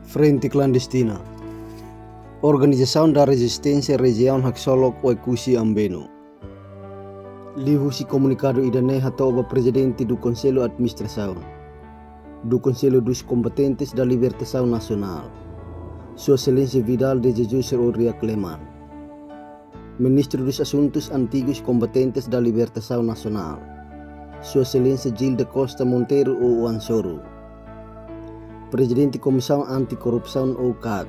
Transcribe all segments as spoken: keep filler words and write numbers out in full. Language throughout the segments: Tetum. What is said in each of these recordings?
Frente Klandestina. Organizasaun da Rezisténsia Rejiaun Haksolok Oekusi Ambenu. Liuhusi komunikadu ida-ne'e hato'o ba Prezidente do Conselho Administração do Conselho dos Combatentes da Libertação Nacional, Sua Exelénsia Vidal de Jesus Rodrigues Kleman. Ministro dos Assuntos Antigos Combatentes da Libertação Nacional, Sua Exelénsia Gil da Costa Monteiro ou Oan Soru. Prezidente Komisaun Anti-Korrupsaun ou KAK.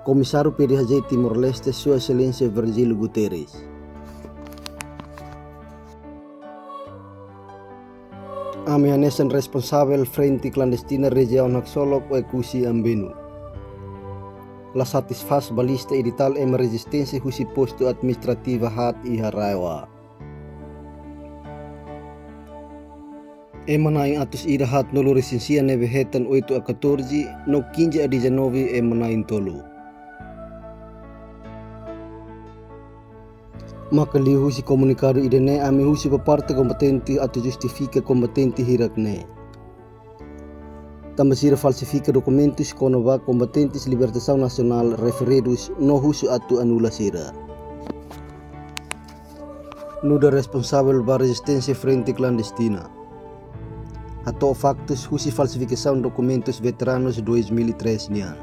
Komisáriu P D H J Timor-Leste, Sua Exelénsia Virgílio Guterres. Ami hanesan responsavel Frente Klandestina Rejiaun Haksolok Oekusi Ambenu, la satisfás ba lista editál ema rezisténsia husi postu administrativu haat iha RAEOA. Ema na'in atus ida haatnulu resin sia ne'ebé hetan oito a catorze no quinze a dezanove ema na'in tolu. Maka liuhusi komunikadu ida-ne'e ami husu ba parte kombatente atu justifika kombatente hirak-ne'e. Tanba sira falsifika dokumentus kona-ba kombatentes libertasaun nasionál referidus no husu atu anula sira. Nu'udar responsavel ba rezisténsia Frente Klandestina, hato'o faktus husi falsifikasaun dokumentus veteranus dois mil e três nian.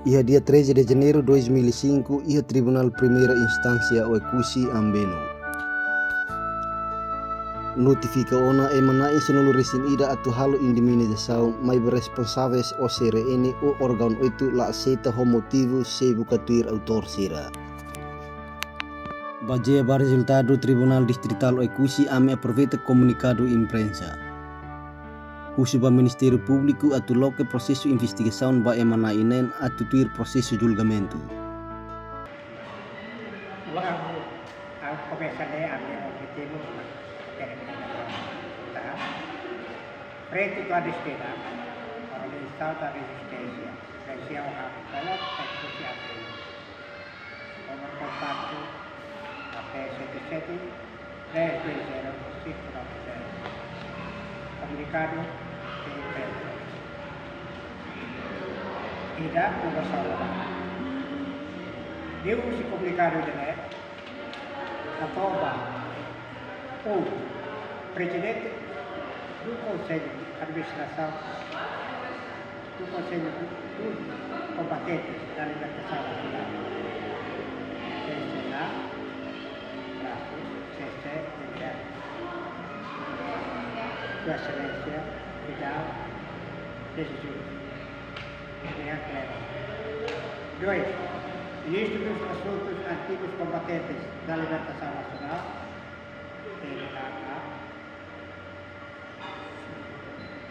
Iha dia treze de janeiro dois mil e cinco, iha Tribunál Primeira Instánsia Oekusi Ambenu, notifika ona ema na'in sanulu resin ida atu halo indemnizasaun, maibé responsavel O C R N ou órgaun oitu la aseita ho motivu sei buka tuir autór sira. Bazeia ba rezultadu Tribunál Distritál Oekusi, ami aproveita komunikadu imprensa, husu ba Ministériu Públiku atu loke prosesu investigasaun ba ema na'in ne'e atu tuir prosesu julgamentu. Logo, ha'u komesa dehan ami objetivu, ta, Frente Klandestina, organizasaun da rezisténsia, rejiaun Haksolok Oekusi Ambenu. Númeru kontaktu A P sete sete três dois zero cinco nove zero. Komunikadu de imprensa. Ida, númeru saudara. Liuhusi komunikadu ida-ne'e, hato'o ba, um, Prezidente do Conselho de Administração do Conselho dos Combatentes da Libertação Nacional, C C N A, traço, C C N A, Sua Exelénsia Vidal de Jesus Rodrigues Kleman. Dois, Ministro dos Assuntos Antigos Combatentes da Libertação Nacional, M A A,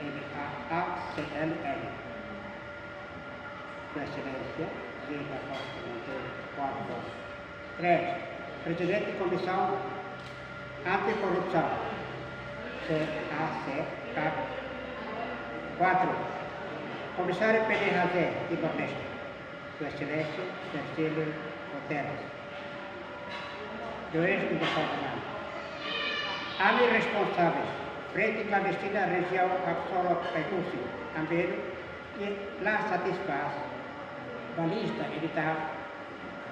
M A A C L L, Sua Exelénsia Gil da Costa Monteiro, quatro. Três, Prezidente Komisaun Anti-Korrupsaun, C A C, KAK. Quatro, Komisáriu P D H J Timor-Leste, Sua Exelénsia Virgílio Guterres. Dois, Komisaun Permanente. Ami responsavel Frente Klandestina Rejiaun Haksolok Oekusi Ambenu, i la satisfás ba lista editál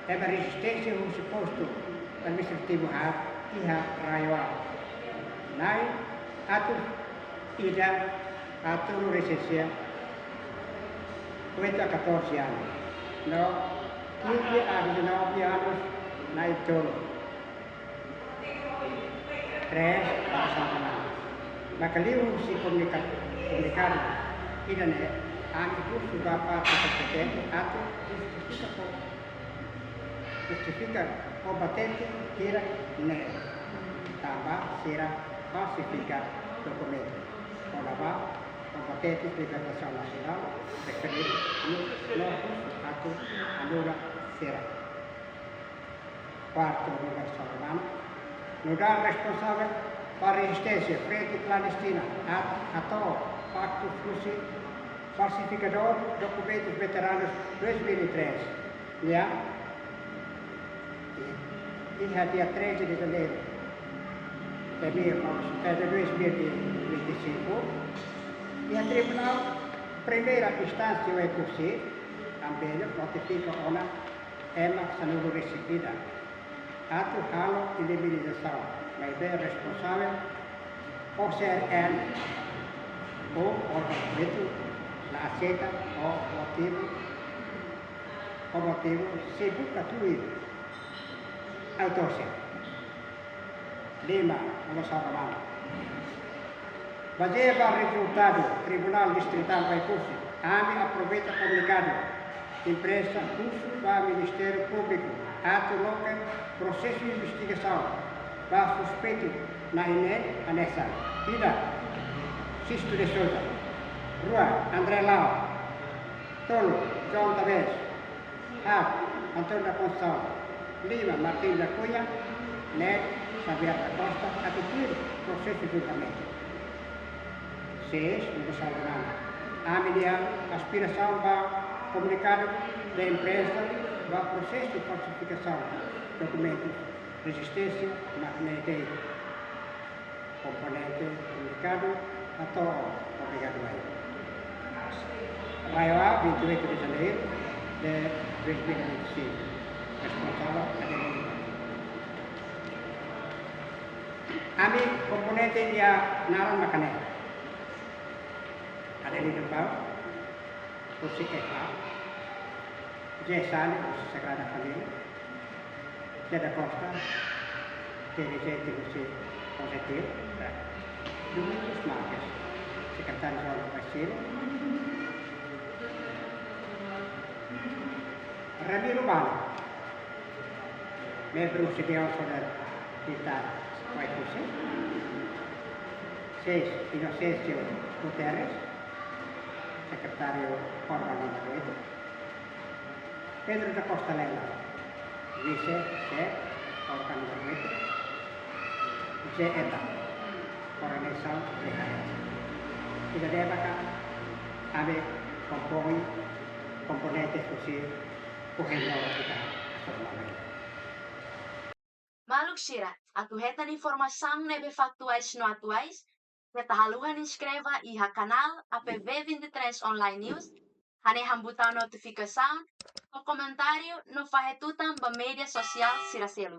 ema rezisténsia husi postu administrativu haat iha RAEOA, na'in atus ida haatnulu resin sia, oito a catorze anos, no quinze a dezanove anos, na'in tolu. Três, para Santana. Maka liuhusi komunika-, komunikadu ida-ne'e, ami husu ba parte kompetente atu justifika ko-, justifika kombatente hirak-ne'e, tanba sira falsifika dokumentu kona-ba kombatente libertasaun nasionál referidu no husu atu anula sira. Kuartu, Roberto Salomão, nu'udar responsavel ba rezisténsia Frente Klandestina, hato'o faktus husi falsifikadór dokumentus veteranus dois mil e três nian, iha dia treze de janeiro de mil, eh, de dois mil e vinte e cinco, Iha Tribunál Primeira Instánsia Oekusi, Ambeno notifika ona ema sanulu-resin-ida atu halo indemnizasaun, maibé responsavel O C R N ou órgaun kompetente la aseita ho motivu, ho motivu sei buka tuir autópsia. Lima, Olo Sauromang. Bazeia ba rezultadu Tribunál Distritál Oekusi, ami aproveita komunikadu imprensa husu ba Ministériu Públiku atu loke prosesu investigasaun ba suspeitu na'in-neen hanesan: ida, Sisto de Souza; rua, André Lau; tolu, João Tavares; haat, António da Conceição; lima, Martinho da Cunha; neen, Xavier da Costa, atu tuir prosesu julgamentu. Seis, Olo Sauromang. Ami-nia aspirasaun ba komunikadu ba imprensa ba prosesu falsifikasaun dokumentu rezisténsia mak ne'e de'it. Komponente komunikadu hato'o obrigadu ai. Rayoa, vinte e oito de janeiro de dois mil e vinte e cinco. Responsavel, Adelino. Ami komponente nia naran mak ne'e: Adelino Pau, husi F A, José Sali, husi Sagrada Família, José da Costa, dirigente husi Konsellu, Domingos Marques, sekretáriu-jerál Baixírio, Ramiro Bano, membru husi Dewan Sodara Militar Oekusi. Seis, Inocêncio Guterres, sekretáriu órgaun númeru oito. Pedro da Costa Lela, vise-xefe órgaun númeru oito. José Eta, koordenasaun B H S. Ida-ne'e maka ami kompoin komponente husi Correio da Hora Kita Astronomia. Maluk sira, atu hetan informasaun ne'ebé faktuais no atuais, keta haluha inskreve iha kanál A P V vinte e três Online News, hanehan butaun notifikasaun, fó komentáriu no fahe tutan ba média sosiál sira seluk.